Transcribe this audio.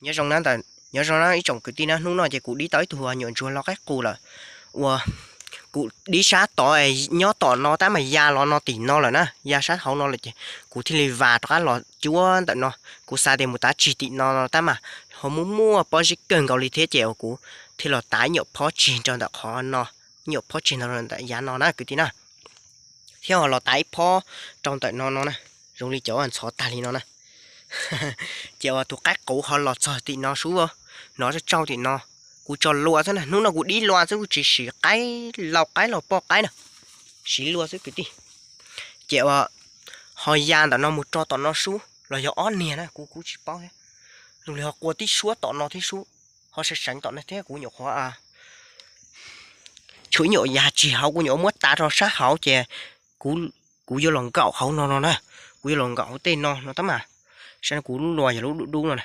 Nyob zoo na, nyob zoo na ib tsoom kwv tij na, hnub no ces kuv dib tau ib tug nyuam ntsuag lo qaib qus lawm, uas kuv dib sab tod nyob tom no tab mas ya los no tim no lawm na, ya sab hauv no lawm ces kuv thiaj li vas rov qab los cuab ntawm no. Kuv xav tias mus tav tsig tim no tab mas ho muaj muaj pob zeb kawg nkaus li thiab ces uas kuv thiaj los tav ib nyuam phob tsig rau ntawm qhov no, ib nyuam phob tsig ntawm yav no na kwv tij na, thiab ho los tav ib phob rau ntawm no no na, zoo li cov ntxhov tag li no na. Ces uas tus qaib qus ho los txog tim no sub, nov tsau tim no, kuv tso lua xwb na, hnub no kuv dib lua xwb, kuv tsis siv qaib lau qaib los poj qaib na, siv lua xwb kwv tij. Ces uas ho ya ntawm no mus rau tom no sub los yog ob niag na, kuv kuv tsis paub thiab. Zoo li ho qua tib suab tom no thiab sub, ho seev seev tom no thiab, kuv nyuam qhuav tshuav ib nyuam yag tsis hauv, kuv nyuam muab tav rau sab hauv ces kuv yuav los nkaum hauv no no na, kuv yuav los nkaum hauv tej no no tab mas, saib kuv lub lua yog lub dub dub no na.